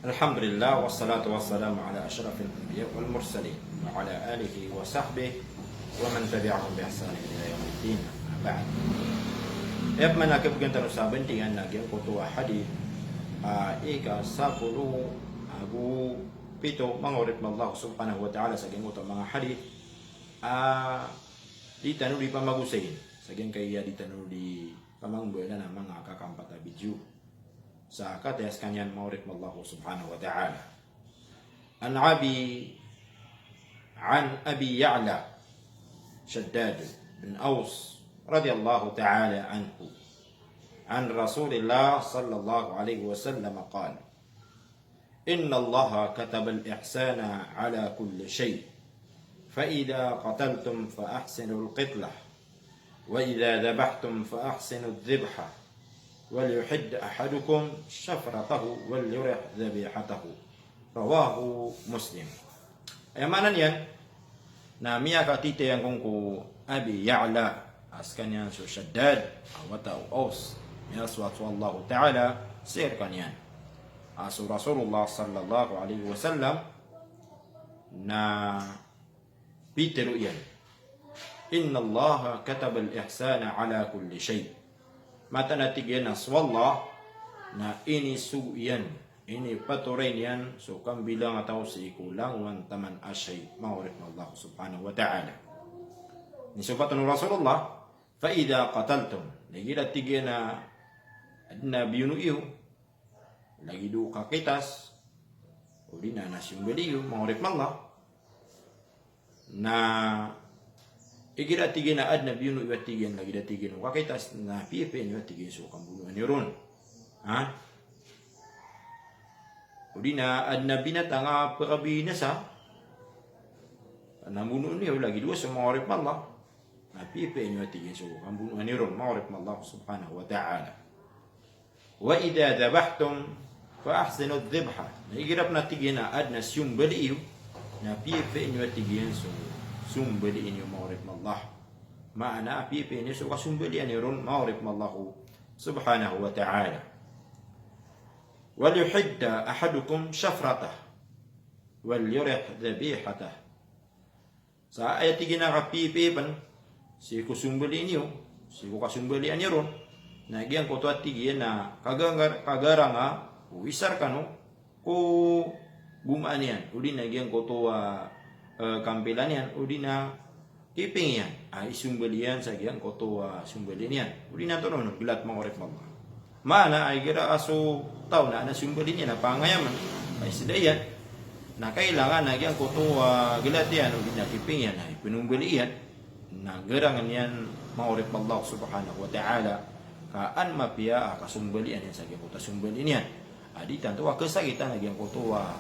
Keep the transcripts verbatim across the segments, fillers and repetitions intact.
Alhamdulillah, wassalatu wassalamu ala ashrafil anbiya wal mursalin, wa ala alihi wa sahbihi wa man tabi'ahum bi ihsanin ila yawmiddin. Amma ba'd. Aya pman a kabgan tano sa bandingan na giyangkoto a hadith, ah, ika sapolo ago pito, manga oripn o Allah subhanahu wa ta'ala, sa giyangkoto a manga hadith, ah, di tano di pamagosayin sa giyangkaya di tano di pamangbalan a manga kakampat a video. Sa kataya skaniyan, manga oripn o Allah subhanahu wa ta'ala. An Abi, an Abi Ya'la Shaddad bin Aws radiyallahu ta'ala anhu, an Rasulillah sallallahu alaihi wasallam qal: Innallaha katabal ihsana ala kulli shay'. Fa idha qataltum fa ahsinul qitlah. Wa idha dhabahtum fa ahsinudh dhibhah. Wal yuhidd ahadukum shafratahu wal yurih dhabihatahu. Rawahu Muslim. Aya maana niyan, na miyakatitayang kon ko Abi Ya'la, a skaniyan so Shaddad, a wata o Aws, miyasoat so Allahu Ta'ala sii rkaniyan. A so Rasulullah sallallahu alaihi wasallam na pitharo iyan: Innallaha katabal ihsana ala kulli shay'. Mataan a tig iyan a so Allah na inisogo iyan, inipatoray niyan so kambilangataw sii ko langowan taman a shay, manga oripn o Allah subhanahu wa ta'ala. Inisopat o Rasulullah, fa idha qataltum, na igira tig iyan a adn a biyono iyo, lagid o kakitas, odi na, na siyombali iyo, manga oripn o Allah. Na igira tig iyan a adn a biyono iyo a tig iyan, lagid a tig iyan o kakitas, na piyapiyaan iyo a tig iyan so kambonoan iyo ron. Ha? Odi na adn a binatang a pkabinasa, na bonoon iyo, lagid o so, manga oripn o Allah. Na piyapiyaan iyo a tig iyan so kambonoan iyo ron, manga oripn o Allah subhanahu wa ta'ala. Wa idha dhabahtum fa ahsinudh dhibhah. Na igira pn a tig iyan a adn a siyombali iyo, na piyapiyaan iyo a tig iyan so sombaliin iyo, manga oripn o Allah. Maana a piyapiyaan iyo so kasombalian iyo ron, manga oripn o Allah subhanahu wa ta'ala. Wal yuhidd ahadukum shafratah wal yurih dhabihatah. Sa aya tig iyan a kapiyapiya pn sii ko sombaliin iyo, sii ko kasombalian iyo ron, na giyangkoto a tig iyan a kagangar-, kagaranga o isa rkano ko gomaan iyan, odi na giyangkoto a, eh, kampilan iyan, odi na kiping iyan a isombali iyan sa giyangkoto a sombaliin iyan, odi na antonaa on, glat, manga oripn o Allah. Maana a igira a so taw na adn a siyombali niyan a pangangayaman, a isda iyan, na kailangan a giyangkoto a glat iyan odi na kiping iyan a ipnombali iyan, na garangn iyan, manga oripn o Allah subhanahu wa ta'ala, ka an mapiya a kasombalian iyan sa giyangkoto a sombaliin iyan. A di tanto a kasakitan a giyangkoto a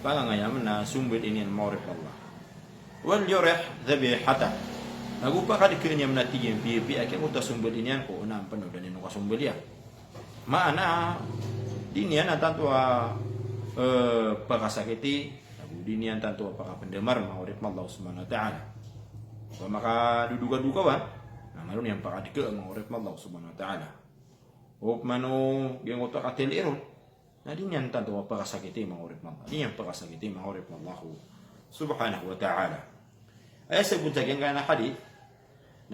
pangangayaman a sombaliin iyan, manga oripn o Allah. Wal yurih dhabihatah. Nago pakadkn iyan a tig iyan piyapiya a giyangkoto a sombaliin iyan ko onaan pn o da niyan on kasombalian. Maana, di niyan a tanto a, eh, pakasakiti, nago di niyan tanto a pakapndamar, manga oripn o Allah subhanahu wa ta'ala. Opama ka dodokadokawan, na malo niyan pakadka, manga oripn o Allah subhanahu wa ta'ala. Opama o giyangkoto a katali ron, na di niyan tanto a pakasakiti, manga oripn o Allah. Di niyan pakasakiti, manga oripn o Allah subhanahu wa ta'ala. Aya sabot sa giyangkanan a hadith,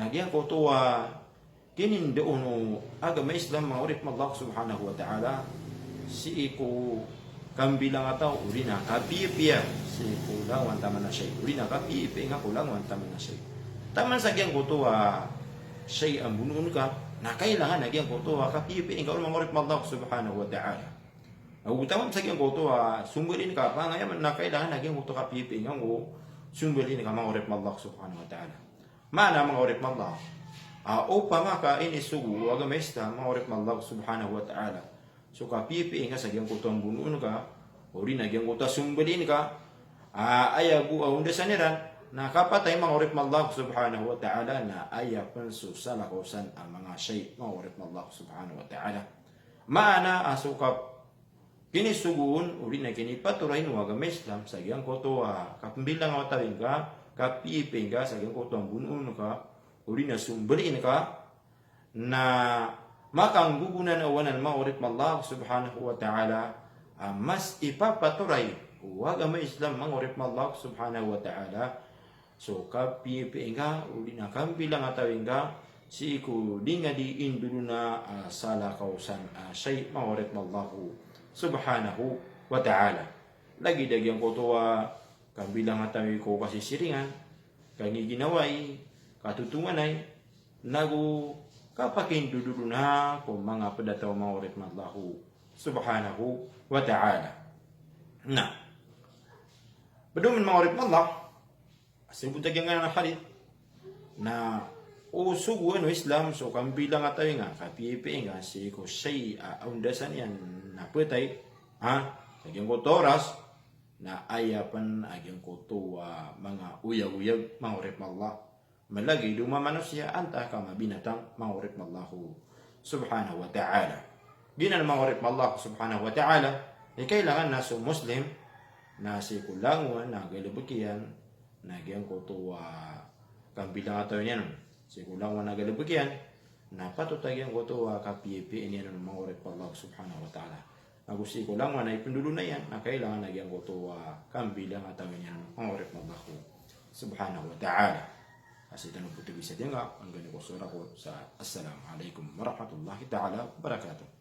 na giyangkoto a kinindaon o agama Islam, manga oripn o Allah subhanahu wa ta'ala, sii ko kambilangataw, odi na kapiyapiya sii ko langowan taman a shay, odi na kapiyapiya nga ko langowan taman a shay. Taman sa giyangkoto a shay a mbonoon ka, na kailangan a giyangkoto a kapiyapiya nga ron, manga oripn o Allah subhanahu wa ta'ala. Ago taman sa giyangkoto a sombaliin ka a pangangayaman, na kailangan a giyangkoto a kapiyapiya nga ko sombaliin ka, manga oripn o Allah subhanahu wa ta'ala. Maana, manga oripn o Allah, a opama ka inisogo o agama Islam, manga oripn o Allah subhanahu wa ta'ala, so kapiyapiya nga sa giyangkoto a mbonoon ka, odi na giyangkoto a sombaliin ka, a aya bo a ondasan iran na kapatay, manga oripn o Allah subhanahu wa ta'ala, na aya pn so salakaw san a manga shay, manga oripn o Allah subhanahu wa ta'ala. Maana a so kap- kinisogoon odi na kinipatorayn o agama Islam sa giyangkoto a kapmbilangatawi ngka, kapiyapiya ngka sa giyangkoto a mbonoon ka, odi na sombaliin ka, na makanggogonanao anan, manga oripn o Allah subhanahu wa ta'ala, a mas ipapatoray o agama Islam, manga oripn o Allah subhanahu wa ta'ala, so kapiyapiya ingka, odi na kambilangatawi ingka, sii ko di ngka di indodona a salakaw san a shay, manga oripn o Allah subhanahu wa ta'ala. Lagid a giyangkoto a kambilangatawi ko kasisiringan, kangiginawai, katotonganay, nago kapakindodona ko manga pd a taw, manga oripn o Allah subhanahu wa ta'ala. Na pd oman, manga oripn o Allah, a sabot a giyangkanan a hadith, na o sogoan o Islam so kambilangatawi ingka, kapiyapiya ingka sii ko shay a aondasan iyan na phatay, ha, sa giyangkoto a oras, na aya pn a giyangkoto a manga oyagoyag, manga oripn o Allah, malagid o manga manosiya antaa ka manga binatang, manga oripn o Allah subhanahu wa ta'ala. Giyanan, manga oripn o Allah subhanahu wa ta'ala, i kailangan na so Muslim na sii ko langowan a galbk iyan na giyangkoto a kambilangatawi niyan on, sii ko langowan a galbk iyan, na patot a giyangkoto a kapiyapiya niyan on, manga oripn o Allah subhanahu wa ta'ala. Nago sii ko langowan a ipndodona iyan, na kailangan a giyangkoto a kambilangatawi niyan on, manga oripn o Allah subhanahu wa ta'ala. Ka sii tano pthawi sa giyangka, angkani ko so rakn sa, assalamu alaikum warahmatullahi ta'ala wabarakatuh.